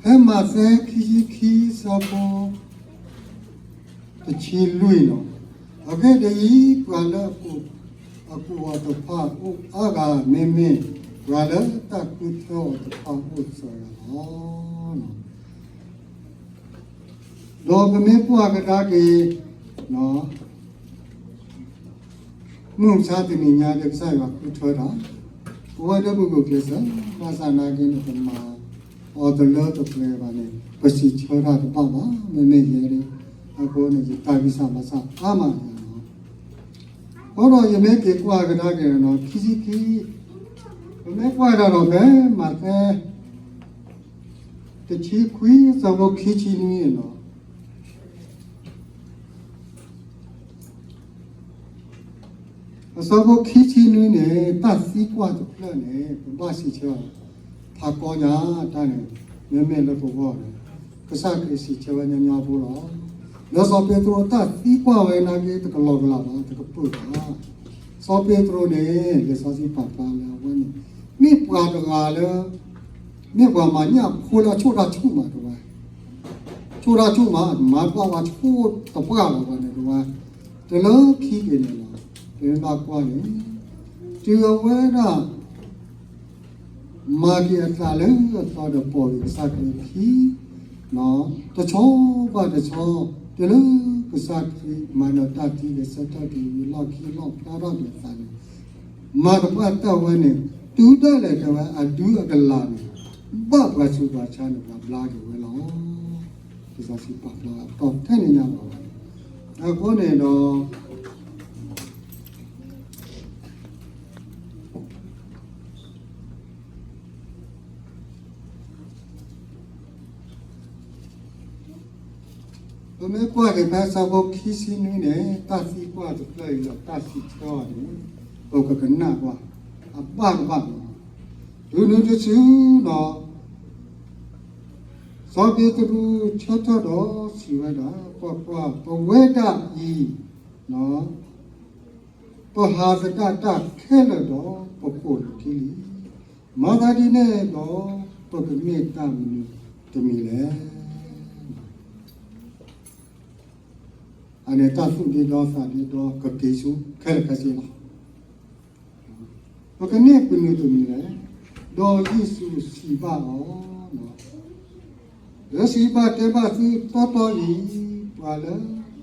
ဖဲမးသဲခံဆံခံ ဆၢဖိ တဆံလွံၢ်လီၤ. အဂ့ၢ်ဒ်အံၤ, ပှၤလၢအကူးအီၤတဖၣ်အိၣ်အါဂၤ, မ့မ့ၢ်ပှၤလၢတၢ်ဃုထၢအီၤတဖၣ်အိၣ်စှၤဂၤလီၤ. ဒီးပမ့ၢ်ကွၢ်ကဒါက့ၤ မုၢ်မဆါတနံၤညါဒီး ကစၢ်ယွၤဃုထၢတၢ်, ပဝဲဒၣ်ပဂုာ်ကျဲးစၢး ဘၣ်ဆၣ်နာ်က့န့ၣ် ပမၤအီၤတလၢတပှဲၤဘၣ်န့ၣ် ပစံးဆၢတၢ်တဘၣ်ဘၣ်, မ့မ့ၢ်ယဲဒၣ် အဃိန့ၣ် ယတၢ်ဂံၢ်စၢ်ဘါစၢ်အါမးန့ၣ်လီၤ. အဃိဒီးယမ့ၢ်က့ၤကွၢ်ကဒါက့ၤဒီး ခံဆံခံ, ပမ့ၢ်ကွၢ်ဒၣ်ဒီးဖဲ မးသဲ တဆံခွံ ဆၢဖိခံဆံနွံန့ၣ်လီၤ. အဆၢဖိခံဆံနွံန့ၣ် တၢ်သံကွၢ်တဖျၢၣ်န့ၣ် ပဘၣ်စံးဆၢအီၤ ဖးကီညါတၢ်န့ၣ် မ့မ့ၢ်လၢပဂီၢ်န့ၣ် ကစၢ်ခရံာ်စံးဆၢဝဲညီညီဖိလီၤ. လၢစီၤပ့းတရူးတၢ်သံကွၢ်ဝဲနာ်က့ တကလီကလးဘၣ် တကပၢၢ်ဘၣ်. စီၤပ့းတရူးန့ၣ် လံာ်စီဆှံပာ်ဖျါလၢအဝဲန့ၣ် မ့ၢ်ပှၤတဂၤလၢ မ့ၢ်ပှၤမၤညၣ်ဖိလၢအဆိၣ်တၢ်ဆူၣ်မးတဝဲ, ဆိၣ်တၢ်ဆူၣ်မး မၤပှၢ်ဝဲဆိၣ်တပှၢ်လီၤဝဲန့ၣ်တဝဲ, တလၢခံက့ၤန့ၣ်လီၤ, ပမ့ၢ်ဘၣ်ကွၢ်န့ၣ်, တုၤအဝဲဒၣ် မၤက့ၤအသးလၢအသီဒီးပိာ်က့ၤကစၢ်ခရံာ်ခံ, တဆီဘၣ်တဆီ, တုၤလၢကစၢ်ခရံာ်မၤနၢၤတၢ်သံဒီးဆၢထၢၣ်က့ၤဝံၤလီၢ်ခံလီၣ်ဖျါထီၣ်က့ၤအသးန့ၣ်, မၤတပှၢ်တၢ်ဝဲန့ၣ်, တုၤဒၣ်လဲာ်တဲဝဲအဒုအကလၤန့ၣ်, ဘၣ်ပှၤဆူးပှၤဆါန့ၣ် ပှၤဘျါက့ၤဝဲလီၤ. ကစၢ်စံးပာ်ဖျါအတီထဲန့ၣ်ညါလီၤ. အဃိန့ၣ်ဒီး ပမ့ၢ်ကွၢ်က့ၤဖဲဆၢဖိခံဆံနွံန့ၣ်, တၢ်သံကွၢ်တဖျၢၣ်အံၤဒီးတၢ်စံးဆၢအီၤန့ၣ်, ပကကနၣ်ကွၢ်, အဘၣ်ကဘၣ်လီၤ. တုၤနုၤတစုဒီး စီၤပ့းတရူးဆၢထၢၣ်ဒီးစံးဝဲဒၣ်, ကွၢ်ကွၢ်, ပဝဲဒၣ်အံၤ ပဟးသဒၣ်တၢ်ခဲလၢာ်ဒီးပကိၢ်လီၤခံလံ. မၤသးဒ်န့ၣ်ဒီး ပကမ့ၢ်တၢ်မနုၤတမံၤလဲၣ်. အန့ၣ်တၢ်သူၣ်ဒ့ဒီသးဒ့ဒီကက့ၤဆူခဲလၢာ်ခဲဆ့လီၤ. ပကမ့ၢ်မနုၤတမံၤလဲၣ်. ဒီးယ့ၣ်ၡူးစံးဘၣ်အီၤ, ယစံးဘၣ်တဲဘၣ်သုတီတီအံၤ, ပှၤလၢ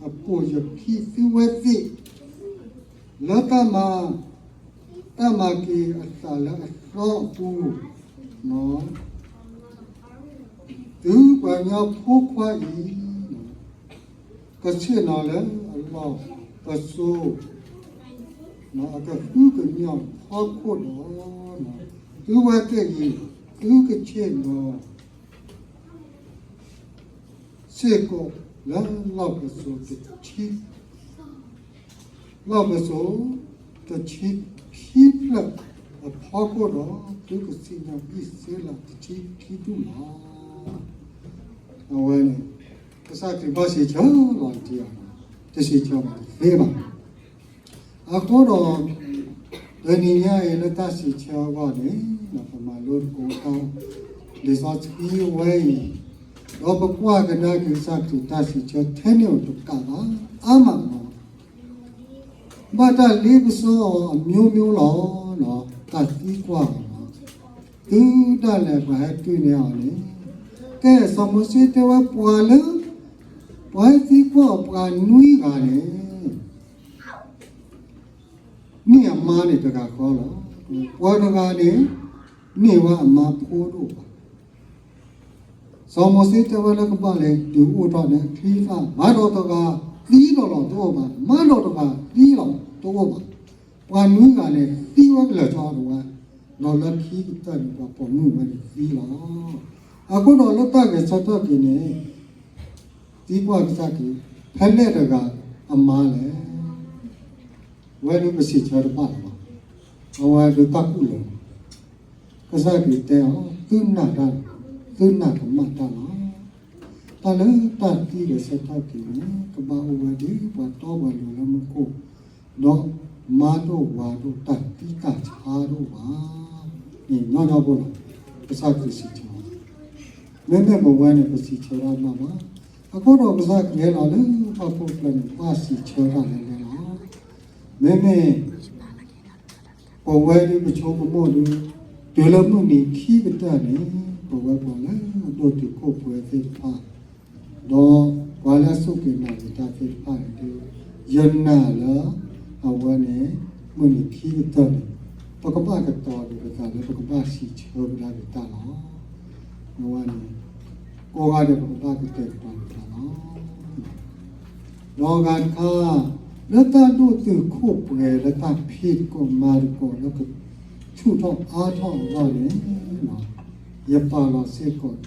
အပိာ်ယခံသုဝဲသ့ၣ် လၢတၢ်မၤ, တၢ်မၤက့ၤအသးလၢအသီအပူၤ, သုပှၤကညီဖိခွါအံၤ ကဆ့ၣ်နီၤလၢအလီၢ်ပစိာ်, အကဟုကညီၢ်ဖီခိၣ်ဒီး, သုဝဲသ့ၣ်အံၤ သုကဆ့ၣ်နီၤ စ့ၢ်ကီးလၢလီၢ်ပစိာ်တဆံ, လီၢ်ပစိာ်တဆံခံဖျၢၣ်အဖီခိၣ်ဒီး, သုကဆ့ၣ်နီၤအံၣ်စရ့လးတဆံခံဒူၣ်လီၤ. အဝဲန့ၣ် ကစၢ်ခရံာ်ဘၣ်စံးဆၢလီၤတံၢ်အီၤ, တစံးဆၢဘၣ်တသ့ဘၣ်. အဃိဒီး တနံၤညါအံၤလၢတၢ်စံးဆၢအဂီၢ်န့ၣ်, ပမၤလိသကိးတၢ် လံာ်စီဆှံဝဲအံၤ, ဒီးပကွၢ်ကဒါက့ၤကစၢ်ခရံာ်တၢ်စံးဆၢထဲန့ၣ်အိၣ်တကးဘၣ် အါမးလီၤ. ဘၣ်တၢ်လ့ပစီအီၤအမျိုးမျိုးလီၤ, တၢ်သံကွၢ်အီၤလီၤ. တုၤဒၣ်လဲာ်ပှၤဟဲတုၤန့ၢ်အီၤန့ၣ်, ကဲ စီၤမိၤၡ့တဲဝဲပှၤလၢ ပှၤဟဲသံကွၢ်အီၤပှၤနွံဂၤန့ၣ် န့ၢ်အမါန့ၣ်တဂၤဃီလီၤ. ပှၤတဂၤန့ၣ် န့ၢ်ဝဲအမါဖိတအိၣ်ဘၣ်. စီၤမိၤၡ့တဲဝဲလၢကဘၣ်လဲၤဒုးအိၣ်ထီၣ်န့ၣ် ချံသၣ်, မၤဒီးတဂၤသံဒီးလီၤတအိၣ်ဘၣ်, မၤဒီးတဂၤသံလီၤတအိၣ်ဘၣ်. ပှၤနွံဂၤန့ၣ် သံဝဲကလၢာ်ထီတဝဲ, ဒီးလၢခံကတၢၢ်န့ၣ် ပှၤပိာ်မုၣ်ဝဲန့ၣ်သံလီၤ. အဃိဒီးလၢတၢ်ဂဲၤဆၢထၢၣ်က့ၤန့ၣ် သံကွၢ်ကစၢ်ခရံာ်, ဖဲလဲၣ်တဂၤအမါလဲၣ်. ဝဲဒၣ်ပစံးဆၢတဘၣ်လၢၤဘၣ်. အဝဲဒၣ်တၢ်ကူၣ်လၢာ်, ကစၢ်ခရံာ်တဲအီၤ, သုနာ်တၢ်, သုနာ်ကမၣ်တၢ်လီၤ. တၢ်လၢတၢ်သံဂဲၤဆၢထၢၣ်က့ၤန့ၣ် ကဘၣ်အိၣ်ဝဲဒၣ်ပှၤတီပှၤလိၤလၢမူခိၣ်, ဒီးမါဒိၣ်ဝၤဒိၣ်တၢ်သံတၢ်ဆါဒိၣ်ဘၣ်. န့ၣ်ညီညီဖိလီၤ, ကစၢ်ခရံာ်စံးဆၢ မ့မ့ၢ်ပဝဲန့ၣ် ပစံးဆၢတၢ်မးဘၣ်. အဃိဒီးကစၢ်ခရံာ်ဟဲလီၤလၢဟီၣ်ခိၣ်ချၢန့ၣ် ဘၣ်စံးဆၢတၢ်လဲၣ်လဲၣ်လီၤ. မ့မ့ၢ် ပဝဲဒၣ်ပဆိကမိၣ်ဒၣ်, တုၤလၢမုၢ်နံၤခံကတၢၢ်န့ၣ်, ပဝဲပှၤလၢအဒိၣ်တုာ်ခိၣ်ပှဲၤသ့ၣ်တဖၣ်, ဒီးပှၤလၢအစူၢ်က့ၤနာ်က့ၤတၢ်သ့ၣ်တဖၣ်န့ၣ်ဒၣ်, ယနာ်လၢအဝဲန့ၣ် မုၢ်နံၤခံကတၢၢ်န့ၣ် ပကဘၣ်ကတီၤဒံးပသးလၢပကဘၣ်စံးဆၢကဒါက့ၤတၢ်လီၤ. အဝဲန့ၣ် ကိးဂၤဒဲးပကဘၣ်ကတဲာ်ကတီၤက့ၤတၢ်လီၤ. ဒီးအဂၤတခါ, လၢတၢ်ဒိၣ်တုာ်ခိၣ်ပှဲၤလၢတၢ်ဖံးသကိးမၤသကိးလၢကဆူၣ်ထီၣ်အါထီၣ်အဂီၢ်န့ၣ်, ယပာ်လီၤစ့ၢ်ကီး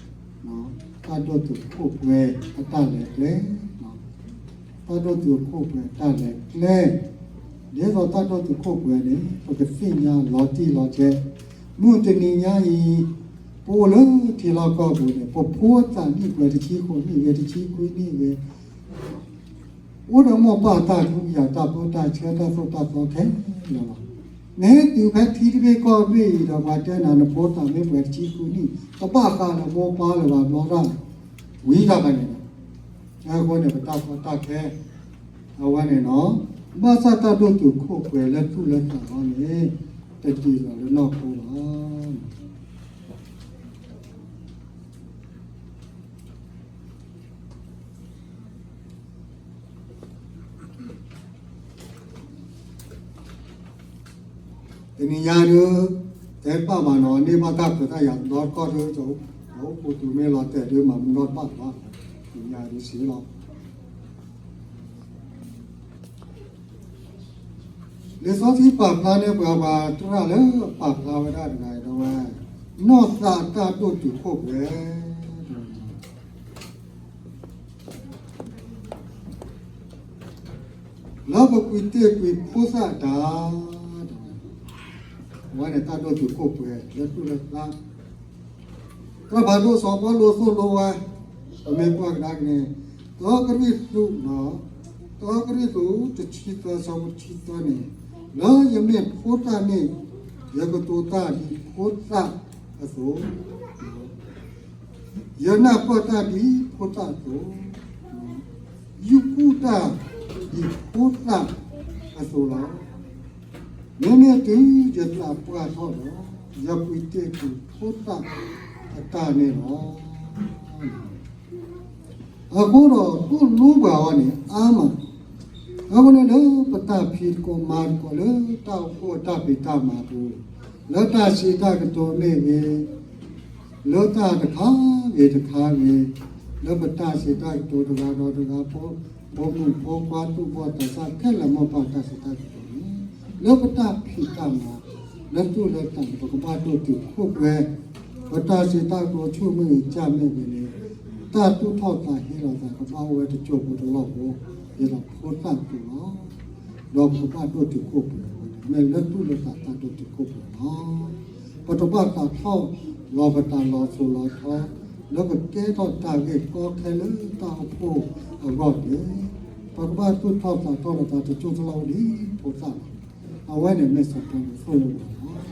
တၢ်ဒိၣ်တုာ်ခိၣ်ပှဲၤအတၢ်လဲၤကျဲ, တၢ်ဒိၣ်တုာ်ခိၣ်ပှဲၤအတၢ်လဲၤကျဲ, ဒ်သိးတၢ်ဒိၣ်တုာ်ခိၣ်ပှဲၤန့ၣ် ပကသ့ၣ်ညါလီၤတံၢ်လီၤဆဲး, မုၢ်တနံၤညါအံၤ ပအိၣ်လၢထံလီၢ်ကီၢ်ပူၤန့ၣ် ပဖိသၣ်နံၣ်ပှဲၤတဆံဃိးနံၣ်ဂ့ၤ တဆံခွံနံၣ်ဂ့ၤ အိၣ်ဒီးမိၢ်ပၢ်တၢ်ထူၣ်ယၢ်တၢ်ဖိတၢ်ဆၢတၢ်သိၣ်တၢ်သီခဲလၢာ်လီၤ. နဟဲတုၤဖဲထံတဘ့ၣ်ကီၢ်တဘ့ၣ်အံၤဒီး ပှၤတဲနၤနဖိသၣ်မ့ၢ်ပှဲၤတဆံဃုနံၣ် ကဘၣ်ဃးလၢမိၢ်ပၢ်လၢၤဘၣ်ဘျီတၢ် ဝံၤတၢ်ဘၣ်န့ၣ်လီၤ. အဃိန့ၣ် ပတၢ်ကီတၢ်ခဲ အဝဲန့ၣ်လီၤ. ဘၣ်ဆၣ်တၢ်ဒိၣ်တုာ်ခိၣ်ပှဲၤလၢသူၣ်လၢသးအီၤန့ၣ် တတ့ၢ်လီၤလၢနီၢ်ခိလီၤ. တနံၤညါဒုး တဲတဘၣ်ဘၣ်နီၤ န့ၢ်ဘၣ်တၢ်ခွဲးတၢ်ယာ်ဒီတကီၢ်ဒုး အိၣ်ခိးတုၤမ့ၢ်လီၤတဲာ်ဒုး မၤမူထီၣ်တဘၣ်ဘၣ် တနံၤညါဒုးစံးလီၤ. လံာ်စီဆှံပာ်ဖျါန့ၢ်ပှၤ ပှၤသရၣ်လၢပာ်ဖျါဝဲဒၣ်တဂၤအံၤဒီးဝဲ နီၢ်သးတၢ်ဒိၣ်တုာ်ခိၣ်ပှဲၤ လၢပကွံာ်တ့ၢ်ကွံာ်ဖိသၣ်တၢ် အဝဲန့ၣ်တၢ်ဒိၣ်တုာ်ခိၣ်ပှဲၤလၢသူၣ်လၢသး ပှၤဖးဒိၣ်စီၤပီလူးသိၣ်လိဝဲ ပမ့ၢ်ကွၢ်ကဒါက့ၤန့ၣ် တၢကရံၣ်သူး, တၢကရံၣ်သူး တဆံသၢ ဆၢဖိတဆံသၢန့ၣ်, လၢယမ့ၢ်ဖိသၣ်န့ၣ် ယကတိၤတၢ်ဒ်ဖိသၣ်အသိး, ယနၢ်ပၢၢ်တၢ်ဒ်ဖိသၣ်အသိး, ယကူၣ်တၢ်ဒ်ဖိသၣ်အသိးလီၤ. မ့မ့ၢ်တုၤယသးပှၢ်ထီၣ်ဒီး ယကွံာ်တ့ၢ်ကွံာ်ဖိသၣ်အတၢ်န့ၣ်လီၤ. အဃိဒီး သိၣ်လိပှၤအီၤန့ၣ် အါမး, အဃိန့ၣ်လၢပတၢ်ဖံးသကိးမၤသကိးလၢတၢ်အိၣ်ဖှိၣ်အတၢ်ဖံးတၢ်မၤအပူၤ, လၢတၢ်စံးတၢ်ကတိၤမ့ၢ်ဂ့ၤ, လၢတၢ်တခါဂ့ၤတခါဂ့ၤ, လၢပတၢ်စံးတၢ်ကတိၤတဂၤဒီးတဂၤ, ဖိမုၣ်ဖိခွါသူၣ်ဘီၣ်သးစၢ်ခဲလၢာ် မိၢ်ပၢ်တၢ်စံးတၢ်ကတိၤန့ၣ်, လၢပတၢ်ဖံးတၢ်မၤ လၢသူၣ်လၢသးန့ၣ် ပကဘၣ်ဒိၣ်တုာ်ခိၣ်ပှဲၤ, ပတၢ်စံးတၢ်ကတိၤဆူၣ်မ့ၢ်ဂ့ၤစၢ်မ့ၢ်ဂ့ၤန့ၣ်, တၢ်သူၣ်ထီၣ်သးဟ့လီၤသးကဘၣ်အိၣ်ဝဲတစိၢ်ဖိတလီၢ်ဖိ, ဒ်သိးဖိသၣ်အသိးလီၤ. ဒီးပကဘၣ်ဒိၣ်တုာ်ခိၣ်ပှဲၤအဃိန့ၣ် မ့ၢ်လၢသူၣ်လၢသးတၢ်ဒိၣ်တုာ်ခိၣ်ပှဲၤလီၤ. ပတဘၣ်သးထီၣ်လီၤပသးလီၤစိၤလီၤထီ, လၢပကဲထီၣ်တၢ်ဂ့ၢ်ကီခဲလၢတၢ်အိၣ်ဖှိၣ်အဂီၢ်န့ၣ်, ပကဘၣ်သူၣ်ထီၣ်သးထီၣ်လီၤသးတစိၢ်တလီၢ်ဖိဒ်ဖိသၣ်လီၤ. အဝဲန့ၣ်မ့ၢ်စီၤပီလူးသိၣ်လိပှၤလီၤ.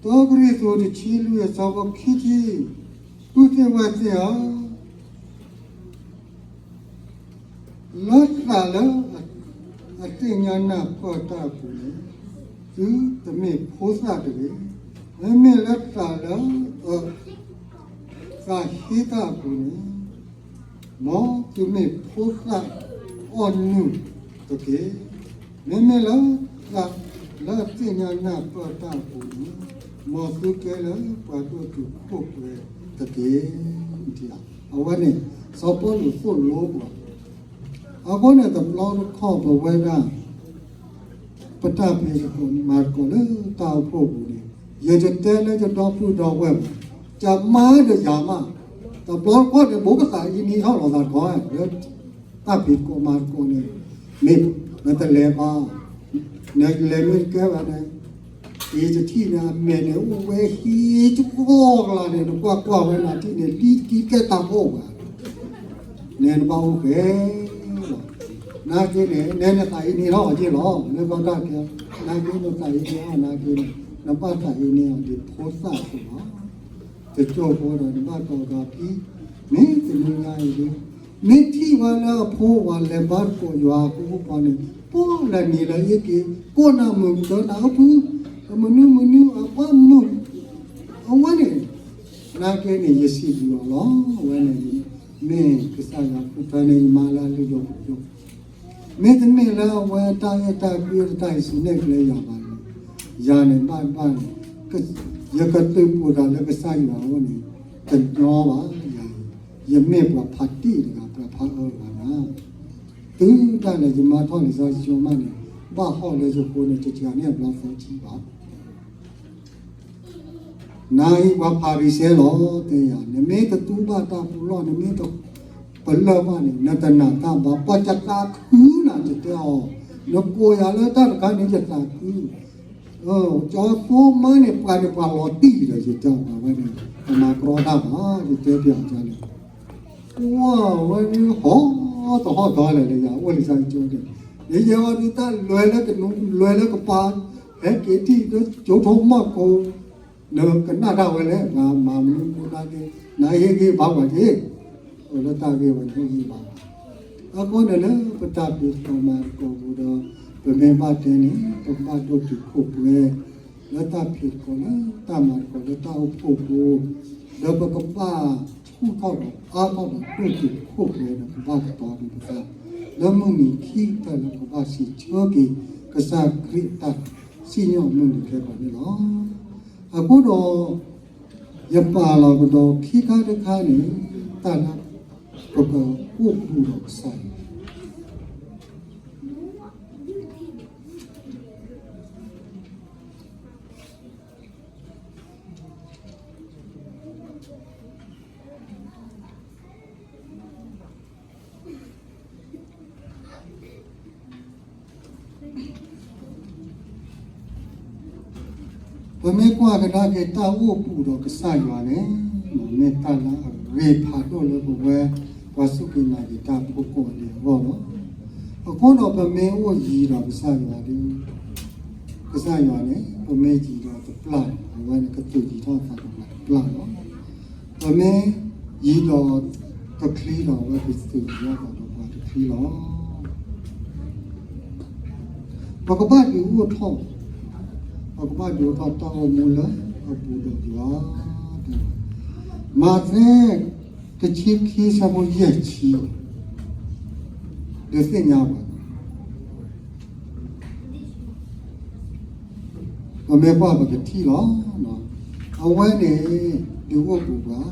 တၢကရံၣ်သူး တဆံလွံၢ် အဆၢဖိခံဆံ, ပုၢ်သ့ၣ်ဝဲၢ်သ့ၣ်ဧၢ, လၢသးလၢအသ့ၣ်ညါနၢ်ပၢၢ်တၢ်အပူၤန့ၣ်, သုတမ့ၢ်ဖိသၣ်တဂ့ၤ. မ့မ့ၢ်လၢသးလၢ သးဟ့တၢ်အပူၤန့ၣ်, မ်သုမ့ၢ်ဖိသၣ်အီၣ်နုၢ်တက့ၢ်. မ့မ့ၢ်လၢသးလၢအသ့ၣ်ညါနၢ်ပၢၢ်တၢ်အပူၤန့ၣ်, မ်သုကဲလၢပှၤဒိၣ်တုာ်ခိၣ်ပှဲၤတက့ၢ်. အဝဲန့ၣ် စီၤပီလူးသိၣ်လိပှၤ အဃိန့ၣ် တဘျီတခီၣ်ပဝဲဒၣ် ပတၢ်ဖံးသကိးမၤသကိးလၢတၢ်အိၣ်ဖှိၣ်ပူၤန့ၣ်, ယတတဲလၢယဒီပုၢ်ဒီဝဲၢ်ဘၣ်, ယမါဒီးယၤမး, တဘျီတခီၣ်န့ၣ် ဘိးကသးအံၤန့ၣ်ထီၣ်လီၤသးတခီ လၢတၢ်ဖံးသကိးမၤသကိးန့ၣ်, မ့ၢ်နတလဲၤဘၣ်, နလဲၤမ့ၢ်တကဲဘၣ်န့ၣ် အံၤတထံၣ်န့ၣ် အမဲာ်န့ၣ် အိၣ်ဝဲဟံးတကီၢ်ကလါန့ၣ် နကွၢ်ကွၢ်ဝဲနၤထံၣ်န့ၣ် လံတကံကဲတၢ်ဘီၣ်ဘၣ်, နဲနဘၣ်အိၣ်ဃဲလီၤ. နာ်က့န့ၣ် နဲနသးအံၤန့ၢ်ထီၣ်အီၤက့လီၤ. လၢဘၣ်တၢ်ကဲ, နာ်က့နသးအံၤန့ၢ်အီၤနာ်က့န့ၣ် နဘၣ်သးအံၤန့ၢ်အီၤဒ်ဖိသၣ်အသိးလီၤ. တစိၢ်ဖိဒီးနဘၣ်ကိးဂၤဖံ, မ့ၢ်တနံၤညါအံၤဒ် မ့ၢ်ထံၣ်ဝဲလၢအဖိဝဲလဲၤဘါသကိးယွၤအဖိအဃိန့ၣ်, ပှၤလဲၤနံၤလၢအ့ၣ်က့ၤ ကိးနၤမုာ်ကတၢၢ်နၤအပူၤ, မနုၤမနုၤအပှၤမုာ်, အဝဲန့ၣ်, နာ်က့န့ၣ် ယစံးဘျုးအီၤလီၤ. အဝဲန့ၣ် မ့ၢ်ကစၢ်ယွၤဃုထၢန့ၢ်ယမါလၢအလုၢ်ဒိၣ်ပှ့ၤဒိၣ်, မ့တမ့ၢ်လၢအဝဲအတၢ်အဲၣ်တၢ်ကွံတၢ်ဟံးစုနဲၣ်ကျဲယၤဘၣ်န့ၣ်, ယၤန့ၣ်ဘၣ်ဘၣ်န့ၣ်, ယကသုးပိာ်တၢ်လၢကစၢ်ယွၤအအိၣ်န့ၣ်, တညီဘၣ်ယၤ, ယမ့ၢ်ပှၤဖးတံၢ်တဂၤ ပှၤဖးအၢတဂၤန့ၣ်, တုၤဒၣ်လဲာ်ယမါထီၣ်လံာ်စီဆှံကၠိမးန့ၣ်, ဘၣ်ဟီၣ်လၢယဃိန့ၣ် တစှၤန့ၢ်အဘျီသၢဆံဘၣ် နၤအံၤပှၤဖၤရံၤၡဲလီၤ တဲယၤ, နမ့ၢ်တတူၢ်ဘၣ်တၢ်ပူၤလီၢ် နမ့ၢ်တပလၢၢ်ဘၣ်န့ၣ် နတနာ်တၢ်ဘၣ်, ပှၤယသးခုနၤ ယတဲအီၤ, နကိးယၤလၢတၢ်တခါန့ၣ် ယသးခု, ကၠီသိမါန့ၣ် ပှၤန့ၣ်ပှၤလီၤတံၢ်ဒီး ယတဲအီၤဝဲန့ၣ် မၤကြီတၢ်ဘၣ် ယတဲပၠးအီၤဒ်န့ၣ်, ဝဲဝဲဒုးဟီၣ်သဟီၣ်သီလဲၣ်လၢယၤ အိၣ်လံာ်စီဆှံကၠိန့ၣ်, ယဲယဲအီၤဒုးတၢ်လွဲလၢကနူၤ လွဲလၢကပၤ, ဟဲက့ၤထံၣ်လၢကၠိထိမီၢ်ခိ, နကနၣ်တၢ်ဝဲလဲၣ် နမၤမနုၤမနုၤသ့, နဟ့ၣ်ဂံၢ်ဘါပှၤက့ၤ, အိၣ်လၢတၢ်ဂ့ၢ်ဝဲန့ၣ်ဟ့ၣ်ဂံၢ်ဘါပှၤ, အဃိန့ၣ်လၢပတၢ်ဖံးသကိးမၤသကိးပူၤဒီး ပမ့ၢ်ဘၣ်တဲန့ၣ် ပကဘၣ်ဒိၣ်တုာ်ခိၣ်ပှဲၤ လၢတၢ်ဖံးသကိးလၢတၢ်အိၣ်ဖှိၣ်ပူၤ, ဒီးပကဘၣ်ဆူၣ်ထီၣ်ဒီးအါထီၣ်ဒီးဒိၣ်တုာ်ခိၣ်ပှဲၤဒီးကဘၣ်ကတီၤန့ၣ်ပသး, လၢမုၢ်နံၤခံကတၢၢ်လၢပကဘၣ်စံးဆၢက့ၤ ကစၢ်ခရံာ်အတၢ်စံၣ်ညီၣ်မုၢ်နံၤခဲကီးန့ၣ်လီၤ. အဃိဒီး ယပာ်လီၤကဒီးခံခါတခါန့ၣ် တၢ်လၢပကအိၣ်ဘူးဒီးကစၢ်ယွၤ ပမ့ၢ်ကွၢ်ကဒါက့ၤတၢ်အိၣ်ဘူးဒီးကစၢ်ယွၤန့ၣ် မ့ၢ်တၢ်လၢအဂ့ၤဖးဒိၣ်လၢပဝဲ ပှၤစူၢ်က့ၤနာ်က့ၤတၢ်ဖိကိးဂၤဒဲးအဂီၢ်လီၤ. အဃိဒီးပမ့ၢ်အိၣ်ယံၤဒီးကစၢ်ယွၤဒီး ကစၢ်ယွၤန့ၣ် ပမ့ၢ်ယံၤဒီးတပျၢ်န့ၣ် အဝဲန့ၣ်ကသုးယံၤထီၣ်သးဒီးပှၤတပျၢ်လီၤ. ပမ့ၢ်ယံၤဒီးတချံဒီး အဝဲကသုးယံၤထီၣ်သးဒီးပှၤတချံလီၤ. ပကဘၣ်ဒုးအိၣ်ထီၣ်, ပကဘၣ်ဒုးအိၣ်ထီၣ်တၢ်အိၣ်မူလၢအဘူးဒီးယွၤ, မးသဲ တဆံခံဆၢဖိယဲၢ်ဆံ ဒုးသ့ၣ်ညါဘၣ် ပမ့ၢ်ကွၢ်ပကထံၣ်လီၤ. အဝဲန့ၣ် ဒုးအိၣ်ဘူးဘၣ်,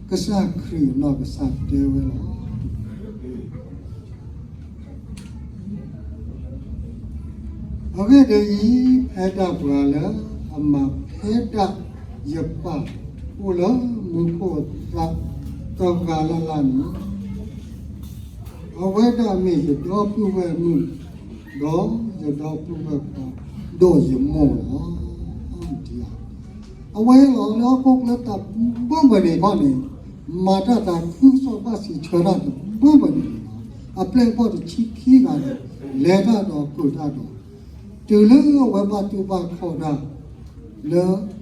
ကစၢ်ခရံာ်အနီၢ်ကစၢ်တဲဝဲလီၤ. အဂ့ၢ်ဒ်အံၤ, ဖဲဒၣ်ပှၤလၢအမၤဖဲဒၣ်ယပၢ်အိၣ်လၢမူခိၣ်အသးတဂၤလၢ်လၢ်န့ၣ် အဝဲဒၣ်မ့ၢ်ယဒီပုၢ်ဝဲၢ်မုၣ်, ဒီးယဒီပုၢ်ဝဲၢ်ခွါ, ဒီးယမိၢ်လီၤ. အဝဲလီၤလၢဟီၣ်ခိၣ်ချၢတၢ်ဘၢဘၢန့ၣ်ခီန့ၣ်, မၤတၢ်သးခုကစီၣ်ဘၣ်စံးဆၢတၢ်တဘၢဘၢန့ၣ်လီၤ. အပျဲၢ်အဘီၣ်တဆံခံဂၤန့ၣ် လဲၤတၢ်ဒီးကီၢ်တၢ်ဒီး, တုၤလၢအဝဲဘၣ်တူၢ်ဘၣ်ခီၣ်တၢ်လၢ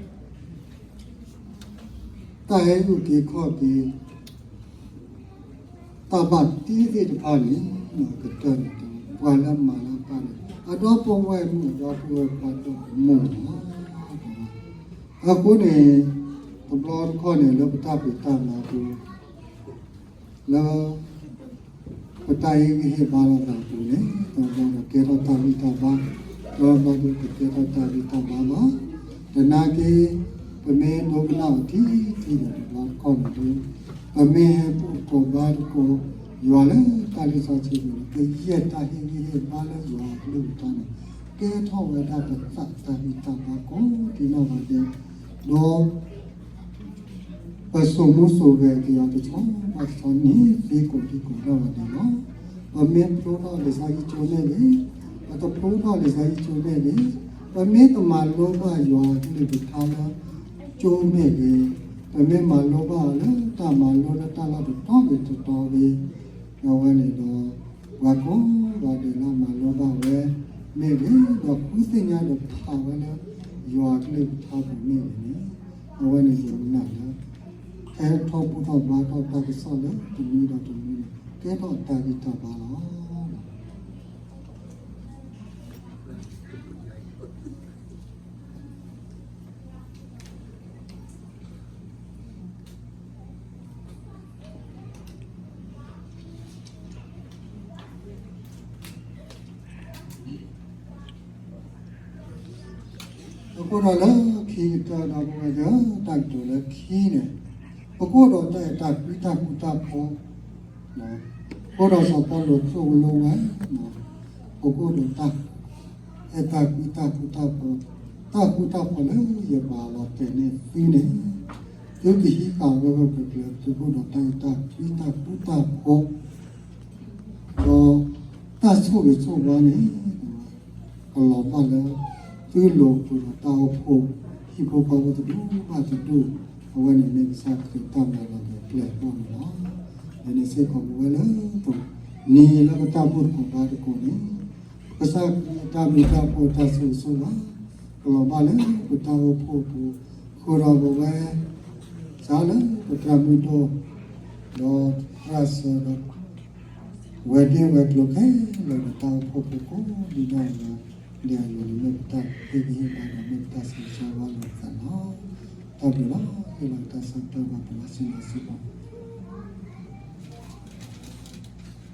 တၢ်ဟဲအုၣ်က့ၤခီၣ်က့ၤ တၢ်ဘၣ်တ့သ့ၣ်တဖၣ်န့ၣ် ကတၢၢ်န့ၣ် ပှၤလၢမၤလၢပၢ်န့ၣ် အဒီပုၢ်ဝဲၢ်မုၣ် အဒီပုၢ်ဝဲၢ်ခွါဒီးအမိၢ်လီၤ. အဃိန့ၣ် တဘျီတခီၣ်န့ၣ် လၢပတၢ်ဖံးတၢ်မၤပူၤ လၢ ပတၢ်ဟ့ၣ်ဂံၢ်ဟ့ၣ်ဘါလိာ်သးအပူၤန့ၣ် တဘျီဒီးကဲထီၣ်တၢ်ဂံၢ်တၢ်ဘါ, တဘျီဒီးကကဲထီၣ်တၢ်ဂံၢ်တၢ်ဘါလီၤ. သနာ်က့ ပမ့ၢ်ဒိကနၣ်အီၤထံထံန့ၣ် တဘျီတခီၣ်န့ၣ်ဒီး ပမ့ၢ်ဟဲကိးဘါသကိးယွၤလၢတၢ်လ့ပစီဆှံပူၤန့ၣ် ကယဲၢ်တၢ်ဟ့ၣ်ဂံၢ်ဟ့ၣ်ဘါလၢယွၤအကလုၢ်ကထါန့ၣ် ကဲထီၣ်ဝဲဒၣ်ပသးတၢ်ဂံၢ်တၢ်ဘါကိးဒံနီၢ်ဂၤဒဲး, ဒီး ပစိာ်မူစိာ်ဂဲၤက့ၤအီၤတဆီဘၣ်တဆီန့ၣ် သ့ကိးဒံကိးနီၢ်ဂၤဒဲးလီၤ. ပမ့ၢ်ဖျိထီၣ်လံာ်စီဆှံကၠိမ့ၢ်ဂ့ၤ, ပတဖျိထီၣ်လံာ်စီဆှံကၠိမ့ၢ်ဂ့ၤ, ပမ့ၢ်တမၤလိဘၣ်ယွၤအကလုၢ်ကထါလၢကၠိမ့ၢ်ဂ့ၤ, ပမ့ၢ်မၤလိဘၣ်အီၤလၢတၢ်မၤလိလၢတၢ်လီၢ်တတီၤဂ့ၤတတီၤဂ့ၤ, ဒီးအဝဲန့ၣ်ဒီး ပှၤကိးဂၤဒဲးလၢအမၤလိဘၣ်ဝဲမ့ၢ်ဂ့ၤ, ဒီးဃုသ့ၣ်ညါဒီးဖးဝဲလၢယွၤအကလုၢ်ကထါပူၤမ့ၢ်ဂ့ၤန့ၣ်, အဝဲန့ၣ်ယနာ်လၢ ဟဲထီၣ်ဘူၣ်ထီၣ်ဘါထီၣ်တၢ်ကစီၣ်လၢတနွံဒီးတနွံန့ၣ် ကဲထီၣ်တၢ်ဂံၢ်တၢ်ဘါလီၤ. အဃိဒီးလၢခံကတၢၢ်ဒီပုၢ်ဝဲၢ်သ့ၣ်ဧၢ, တၢ်ကတိၤလၢခံန့ၣ်, ပကအိၣ်ဒီးတၢ်အဲၣ်တၢ်ကွံတၢ်ဃူတၢ်ဖိး, အဃိဒီးစီၤပီလူးသိၣ်လိဝဲ, ပကအိၣ်ဒီးတၢ် အဲၣ်တၢ်ကွံတၢ်ဃူတၢ်ဖိး, တၢ်ဃူတၢ်ဖိးလၢယပာ်လီၤတဲာ်န့ၢ်သုန့ၣ်, သုကဟံးဃာ်ဝဲဝဲပှဲၤပှဲၤ သုကအိၣ်ဒီးတၢ်အဲၣ်တၢ်ကွံတၢ်ဃူတၢ်ဖိး, ဒီးတၢ်ဆိၣ်ဂ့ၤဆိၣ်ဝါန့ၣ် ကလီၤဘၣ်လၢ သုလိာ်ဃုာ်ဒီးတၢ်အိၣ်ဖှိၣ် ဟံၣ်ဖိဃီဖိတဒူၣ်ဘၣ်တဒူၣ် အဝဲန့ၣ်မ့ၢ်ကစၢ်ခရံာ်တၢ်မၤလီၤက့ၤကျဲအဂီၢ်န့ၣ်လီၤ. ဒီးန့ၣ်စ့ၢ်ကီးပဝဲလၢပနံၤလၢပတၢ်ဘူၣ်တကိးဘါတကိးန့ၣ်, ကစၢ်ခရံာ်အတၢ်မ့ၢ်တၢ်ဖိတၢ်ဆိၣ်ဂ့ၤဆိၣ်ဝါ ကလီၤဘၣ်လၢပတၢ်အိၣ်ဖှိၣ်ပူၤ, ဃုာ်ဒီးပဝဲ စးလၢပသရၣ်မုၣ်ဒိၣ် ဒီးသရၣ်စၢၤဒီး ဝဲၤဒ့ဝဲၤကျိၤခဲလၢာ်ဒီးတၢ်အိၣ်ဖှိၣ်ဖိကိးဒံနီၢ်ဂၤဒဲးအဂီၢ်န့ၣ် မ့ၢ်ပတၢ်ဟ့ၣ်ဂံၢ်ဟ့ၣ်ဘါဒီးမ့ၢ်ပတၢ်ဆိၣ်ဂ့ၤဆိၣ်ဝါလီၤပသးလီၤ. တၢ်ဘျုးလီၤ. ဟ့ၣ်လီၤတၢ်ဆၢကတီၢ်ဘၣ်ပှၤလၢစ့ၢ်ကီးစ့ၢ်ကီး